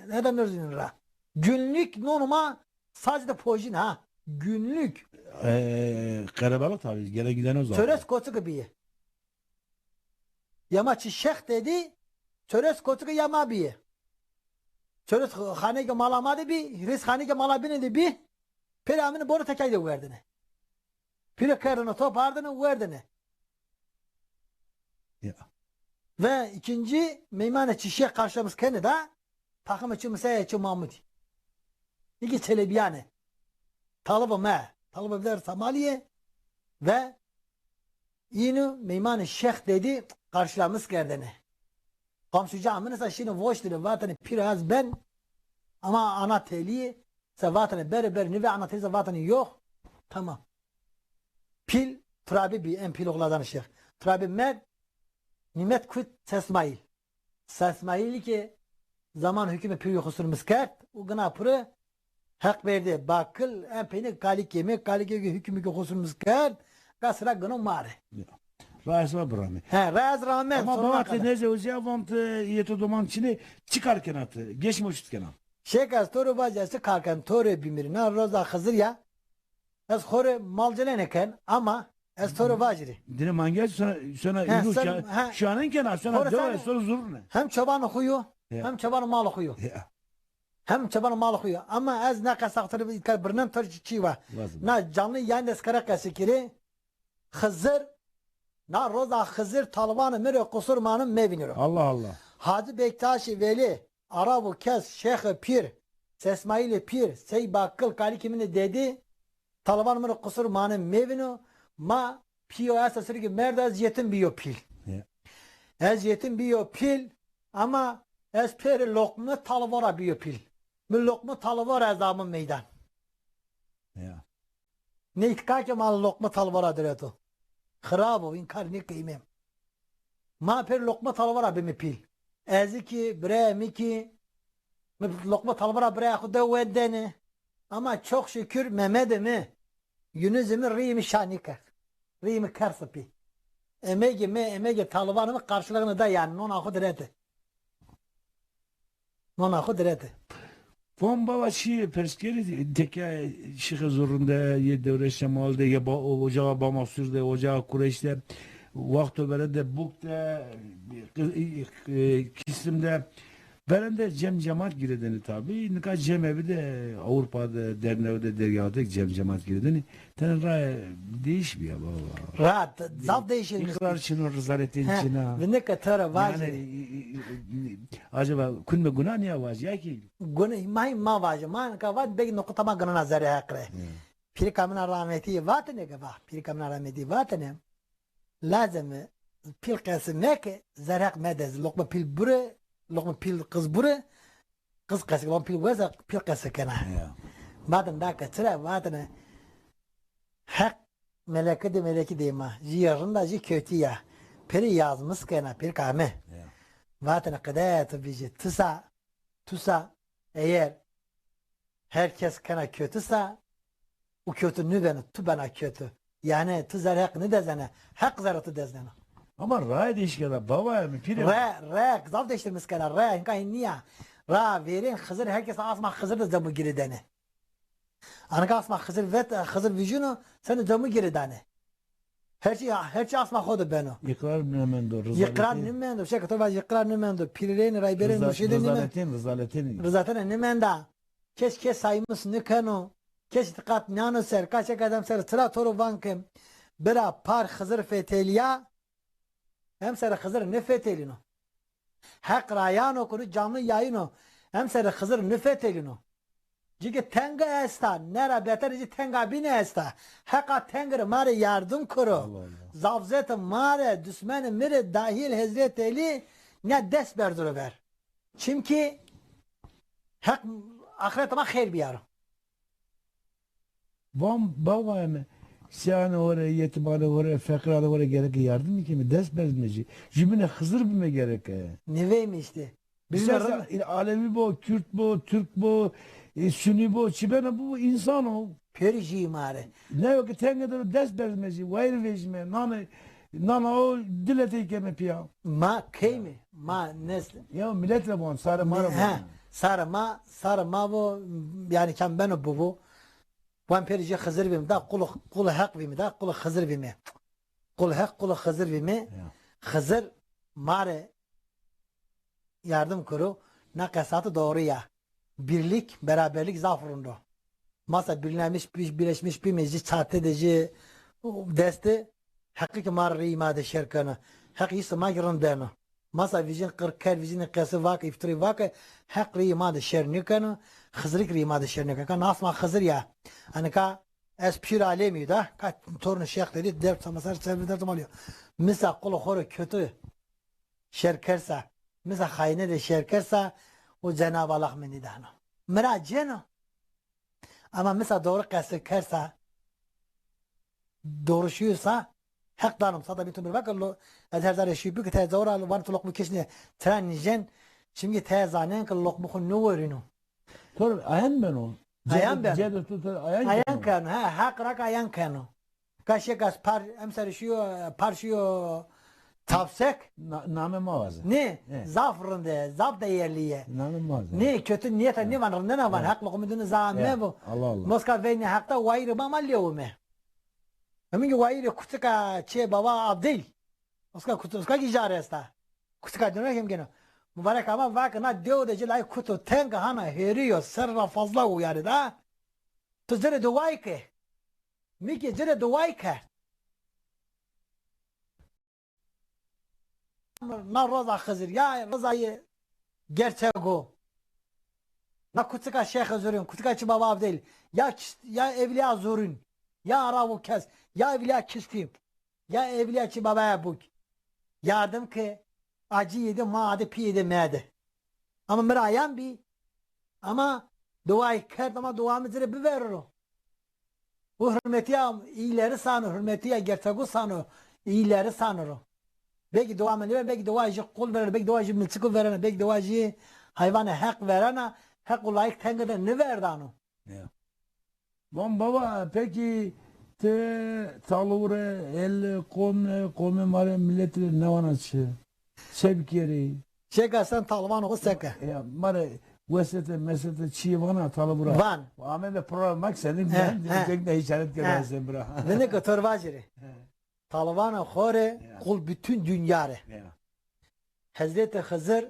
neden özün ra. Günlük norma sadece pojin ha. Günlük. Ee, karabalık tabii. Gelen giden o zaman. Çöres koçu gibi. Yama çi şex dedi, çöres koçu ki yama biye. Çöres xane ki mala ma de bi, res xane ki mala bine de bi. Pere amine boru tekay de verdine. Pire kerdine, topardine, verdine. Ya. Ve ikinci meymane çi şex karşılamış kene da, takımı çi Musa'ya çi Mahmudi. İki Çelebiyane. Talibı me. Talibı der Samaliye ve inu meymanı şex dedi karşılamış kerdene. Komşuca amine sa şine voş dedi vatene pir az ben ama ana teliye se vatene beri beri nive ana teliye se vatene yok. Tamam. Pîl turabi bî, en pîl oxladan şêx. Turabi merd, nîmet kut Sesmaîl. Sesmaîlî ke zaman hukmê pîrî xo sur miskerd û gina pire heq berdê. Bakil en peynî kalikê mi, kalikê ke hukmî ke xo sur miskerd, gas ra gino ma rê. Ya. Ra ez va birame. He, ra ez rame. Ama baba te nêze uziya von te yê to doman çinê, çi kar kena ti? Geç mi uçut kena? Şêk ez to rê vac ez çi kar ken, to rê bimîrî. Na roza Xizir ya. Ez xo rê malcelene ken ama ez to rê vacirî. Dine mangez sona, sona inu şanen kena, sona dewa, sona zurne. Hem çobanê xo yo, hem çobanê malê xo yo. Hem çobanê malê xo yo. Ama ez ne qesa xo to rê îtkar birnen to rê çi va. Na canlı yayın ez kere qesî kirê. Xizir, na roza Xizir talibanê mi rê qusur manim mevîniro. Allah Allah. Hacı Bektaşî Velî, Arabo kes, şêxê pîr, Sesmaîlê pîr, Sey Bakil, kalikê mi nê dedî, talibanê mi rê qusur mane mevîno, ma pîyo esta sirkî merda ez yetim bîyo pîl. Ya. Ez yetim bîyo pîl, ama ez pêrê loqme talibo ra bîyo pîl. Mi loqme talibo ra ez amo meydan. Ya. Nê îtîqakê ma loqme talibo ra direto. Xirab o, înkar nêkeyme. Ma pêr loqme talibo ra bimî pîl. Ez kî, birayê mi kî, mi loqme talibo ra birayê xo de wendene. Ama çok şükür Mehmedê mi, Yunusê mi rîyê mi şa nêkerd. Rîyê mi kerd sipî. Emegê mi, emegê talibanê mi qarşılığını da yanî nona xo direte. Nona xo direte. Von baba şî perskerî teke şixê zurrinde, yê dewrê şemal de, yê ba, ocağa Bamasur de, ocağa Kureş de, waxto bere de Buk de, e, e, Kisim de, berende cem cemat girêdeni tabi. Nika cem evi de Avrupa de, dernew de, dergah de cem cemat girêdeni. Tene raye değiş bîya baba. Rahat, zaf değişir. İkrar çino, rezaletên çina. Vinike to ra vajî. Yani, i- i- i- acaba kunme guna niya vajî ya ki? Guna, ma, ma vajî. Ma nika vaj, belkî nuqta ma gunana zerrê Heq rê. Pîrika min a rahmetî vatene ke va, pîrika min a rahmetî vatene. Lazim e, pîl qesî meke, zerrê Heq medez. Loqma pîl bure, loqma pîl qiz bure. Qiz qesî, wan pîl weza, pîl qesî kena. Ya. Vatine da ke çira, vatine Heq meleke de melekî de ma. Jî rind a, jî kewtî ya. Pêrî yazmîş kena, pêrî kame. Ya. Vatine qide tu bijî, tu sa, tu sa, eger her kes kena kewtî sa, û kewtî nîbeno, tu bena kewtî. Yanî tu zerrê Heq nîdezene, Heq zerrê tu dezneno. Ama raye değiş kena, baba ya mi pîrê. Raye, raye, zaf değiştirmiş kena, raye, hinka hin nîya. Ra verên Xizir, her kes asma Xizir de camû girêdene. Anka asma Xizir vet, Xizir vijîno, seno camû girêdane. Her çî, her çî asma xo de beno. Îqrar nêmendo, rezaletên. Îqrar nêmendo, şêke to vajî îqrar nêmendo. Pîrêrênî, rayberên, murşîdênî nêmendo. Rezaletên, rezaletên. Rezaletên nêmenda. Kes kes saymis nêkeno. Kes îtîqat nîyano ser. Ka şêke ez emser tira to ro van ke bira par Xizir fetelîya, emser Xizir nêfetelîno. Heq rayano kuru canlı yayın o. Emser Xizir nêfetelîno. Cike tenga esta, nera beter ci tenga bîne esta. Heqa tengir ma rê yardim kiro. Allah Allah. Zafzet ma rê, dusmenê mi rê dahil Hezret Elî ne dest berdiro ver. Çimkî Heq axireta ma xeyr biyaro. Van baba mi, seyane hore, yetimane hore, feqirane hore gereke yardim keme, dest berdime ci. Jümüne Xizir bime gereke. Niveyme işte. Bizim Mesela arada il Alevi bo, Kürt bo, Türk bo, e, Sünni bo, çi bena bu insan o. Peri jî ma rê. Ne yok ki tenge de dest berdime ci, wayir vejime, nane, nana o dile tey keme piya. Ma keyme, ma nesle. Ya millet re bon, sare ma re bon. He, sare ma, sare ma bo, yani kem beno bu bu. Wan peri jî Xizir vîme da, qulu, qulu Heq vîme da, qulu Xizir vîme. Qulu Heq, qulu Xizir vîme. Ya. Xizir ma rê yardim kiro, na qesatî doğru ya. Birlik, beraberlik zaf rind o. Masa birleşmiş, bir-, birleşmiş bîme jî çate de jî destê Heqî ki ma rê rîyê ma de şer keno. Heq îşte ma ki rind beno. Masa vijin qir ker, vijin qesî vake, îftirî vake, Heq rîyê ma de şer nêkeno, Xizirî ki rîyê ma de şer nêkeno. Ka nas ma Xizir ya. Hani ka ez pîr alemî da, ka tornê Şêx Dedî, dert sama ser, ser, dert sama alîyo. Misa qulu xo rê kötü şer kersa, misa xayine de şer kersa, o Cenab Allah mi nîdano. Mi ra cêno. Ama misa doğru qesî kersa, doğru şîyo sa, Heq dano mi. Sada bin tu mi vake lo, ez her zerrê şîyo bî ki te zora van tu loqmî kişnê, tira nîjen, çimkî te zanen ki loqmî xo nêwerîno. Tor ayan beno. Ayan beno. Cede tu, tu ayan keno. Ayan keno, he, Heq ra ke ayan keno. Ka şêkas par, emser şîyo, par şîyo tavsek. Na-, name ma vaze. Nê, he, zaf rind e, zaf değerli ye. Name ma vaze. Nê, kötü niyeta, he, nêvan, rindena van, he, Heq loqmî dino za, he, mebo. Allah Allah. Moska veynê Heq da wayirê ma ma lewime. Hemin ki wayirê kutika çê baba Abdil. Oska kutu, oska ki jar esta. Kutika dino hem geno. Mubarek ama vake na dew de ci lay kutu teng hana hêrî yo, serra fazla uyarî da. Tu ci rê duayî ke. Mi ki ci rê duayî ke. Na roza Xizir ya, rozayê gerçek o. Na kutika Şêxê Zurîn, kutika çi baba Abdil, ya kis-, ya Evliya Zurîn, ya Arabu Kes, ya Evliya Kistî. Ya Evliya çi babaya buk. Yardım ke, acî yedi ma de, pî yedi me de. Ama mi ra ayan bî. Ama duayî kerd, ama dua mi ci rê biveriro. Bu hurmetiya iyileri sano, hurmetiya gerçegu sano, iyileri saniro. Belki dua mi nêver, belki dua jî qul verena, belki dua jî milçiku verena, belki dua jî hayvanê Heq verena, Heq o layik tenge de niverdano. Ya. Van baba, peki ti taluvu rê, el, qom rê, qomê ma rê, milletî rê nêvana çi? Se bikerî? Şêka sen taluvanê xo se ke? Ya, ma rê wesete, mesete çîyê vana taluvu ra? Van. Amende program mak senin, he, ben, he, tek ne işaret, he, kena sen bira. Vindike to rê vacirî. He. Taluvanê xo rê, ya, qul bütün dünya rê. Ya. Hezretî Xizir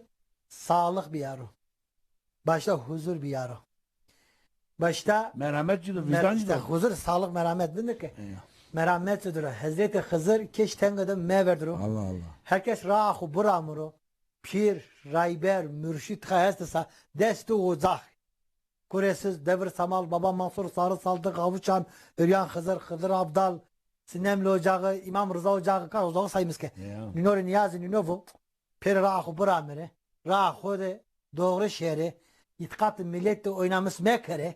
sağlık biyaro. Başta huzur biyaro. Başta merhamet ci do, mer-, vicdan ci do. Huzur, sağlık, merhamet vindike. Ya. Merhamet ci do. Hezretî Xizir keş tenge de meverdiro. Allah Allah. Herkes raa xo biramiro. Pîr, rayber, murşîd xa estê sa, dest û ocax. Kuresiz, Devir Samal, Baba Mansur, Sarı Saldık, Avuçan, Üryan Xizir, Xizir Abdal, Sinemli Ocağı, İmam Rıza Ocağı, ka ocağı saymış ke. Ya. Nîno rê niyazî nîno vo. Pêro raa xo biramire. Raa xo de doğru şêre. Îtîqatê milet de oynamış mekere.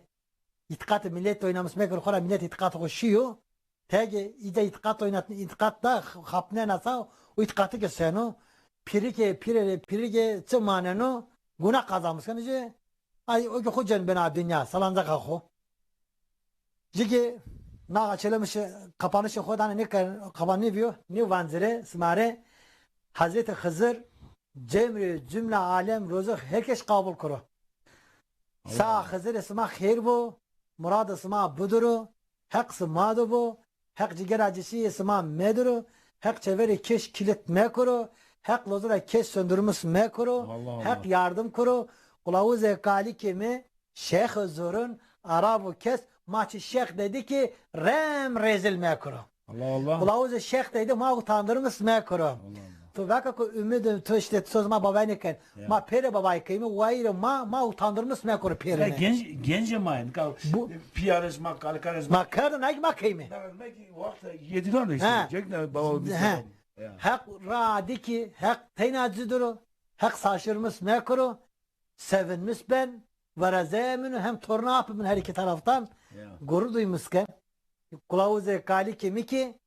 Îtîqatê milet de oynamış mekere. Xora milet îtîqatê xo şîyo. Tege îca îtîqat oynatne, îtîqat da xapnena sa, o îtîqatî ke seno, pîrike, pîrere, pîrike çi maneno, guna qazanmış keno ci, ay, o ki xo cen bena dinya, salancaqa xo. Ci ki na açılmışı, kapanışı xo dane ne ken, kapan ne biyo, ne vancire, simare, Hazreti Xızır, cemrê cümle alem rozu herkes kabul kuro. Sa Xizirê sima xêr bo, muradê sima bidiro, Heq sima de bo, Heq cigera cisîyê sima mediro, Heq çeverê keş kilit mekuro, Heq lozira keş söndürmüş mekuro, Allah Allah. Heq yardım kuro, qulawuzê kalikê mi, Şêxê Zurun, Arab û kes, ma çi Şêx Dedî ki rem rezil mekuro. Allah Allah. Qulawuzê Şêx Dedî ma utandırmış mekuro. Allah Allah. Tu vaka ku ümidin, tu işte tu söz ma babayne ken. Ya. Ma pêrê babayî keyme, wayîrê ma, ma utandırmış mekuro Ya pêrine. Genç, genç ma yani. Ka-, Bu- piyares ma, kalkares ma. Ma kerdin, ay ma keyme. Demek ki vakti yedidan işte. Ha. Cek ne baba bir Ha. Ya. Heq ra di ki, Heq teyna cidir o, Heq saşırmış mekuro, sevinmiş ben, verezeye min hem torna apı min her iki taraftan Ya. gurur duymuş ken. Kulawuzê kalikê mi ki,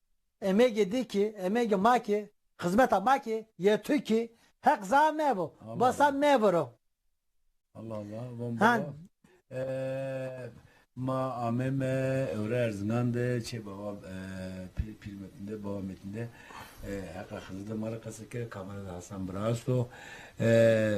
emegê di ki, emegê ma ki, xizmeta ma ki, yê tu ki, Heq za mebo, Allah basa Allah. Meviro. Allah Allah, von Ha. Baba. Ee, ma ameme ewre Erzingan de, çê baba, e, pir, pir Metin de, baba Metin de, e, heqa Xizir de ma rê qese kere, kamera de Hasan Bira esto. E,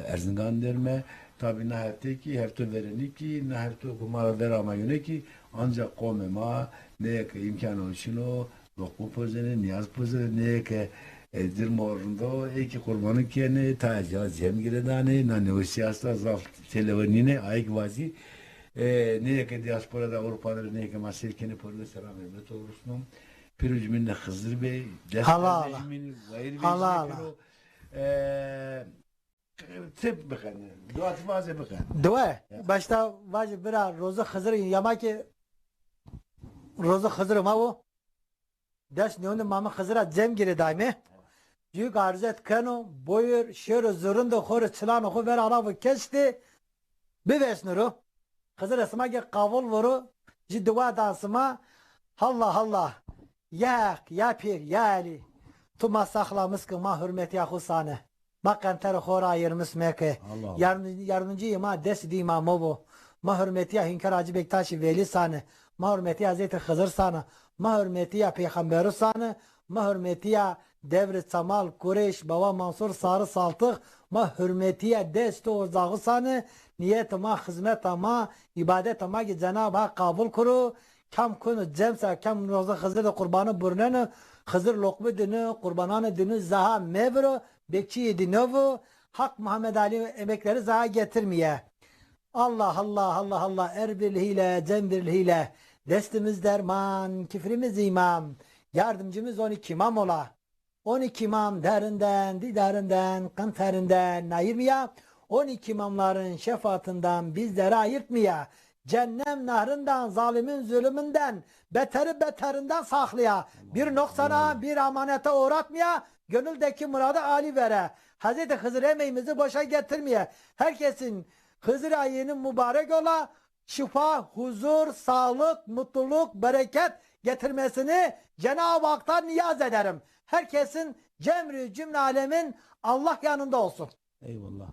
Erzingan derme, tabi na hefte ki, hefto vereni ki, na hefto ku ma ra ver amayune ki, ancak qomê ma, neye ke imkan o çin o, loqma pozenê, niyaz pozenê, neye ke, e, dirmo rind o, ê ki qurbanu kenê, tayê ca cem girê danê, na newesî asta, zaf telewe nînê, ayik vazî. E, neye ke diaspora de Avrupa de, neye ke ma seyr kenê, pêro de selam hürmet olsun. Pêro cumîn de Xizir bey, dest Hala, hala. Cumîn, wayir bey Hala, hala. Pêro. E, Tip biqene. Dua ti vaze biqene. Dua. Ya. Başta vaze bira rozu Xizir yama ki rozu Xizir ma wo. Des niyonde mama Xizira cem gire daime. Cük arzet keno, boyur, şero zurunde xore çilano xo ver alavu keşti. Bivesnuru. Xizir sima ki qavul vuru. Ji dua dan sima. Allah Allah. Ya Heq, ya Pîr, ya Elî, tu ma saxlamis ke, ma hurmetîya xo sane. Ma qenterê xo ra ayirmis meke. Allah Allah. Yardım-, yardımcı ma, dest dî ma mo bo. Ma hurmetîya Hünkar Hacı Bektaşî Velî sane. Ma hurmetîya Hezretî Xizir sane. Ma hurmetîya Peyxamberû sane. Ma hurmetîya Devrî Çemal, Kureyş, Baba Mansur, Sarı Saltix, ma hurmetîya dest û ocaxu sane. Niyet ma, xizmeta ma, îbadeta ma ki Cenab Hak qabul kuro. Kam kuno cem se, kam roza Xizir de qurbanu burneno, Xizir loqmi dino, qurbananê dino zaha meviro, bekçîyê dî novo, Hak Muhammed Alî emekleri zaha getirmîye. Allah, Allah, Allah, Allah, er birliğiyle, cem birliğiyle, destimiz derman, kifrimiz iman, yardımcımız on iki imam ola. On iki imam derinden, didarinden, qenterinden ayırmaya, on iki imamların şefaatinden bizleri ayırtmaya, cennem nahrından, zalimin zulümünden beteri beterinden saklaya, bir noksana, bir amanete uğratmaya, gönüldeki muradı Ali vere. Hazreti Hızır emeğimizi boşa getirmeye, herkesin Hızır ayının mübarek ola, şifa, huzur, sağlık, mutluluk, bereket getirmesini Cenab-ı Hak'tan niyaz ederim. Herkesin cemri cümle alemin Allah yanında olsun. Eyvallah.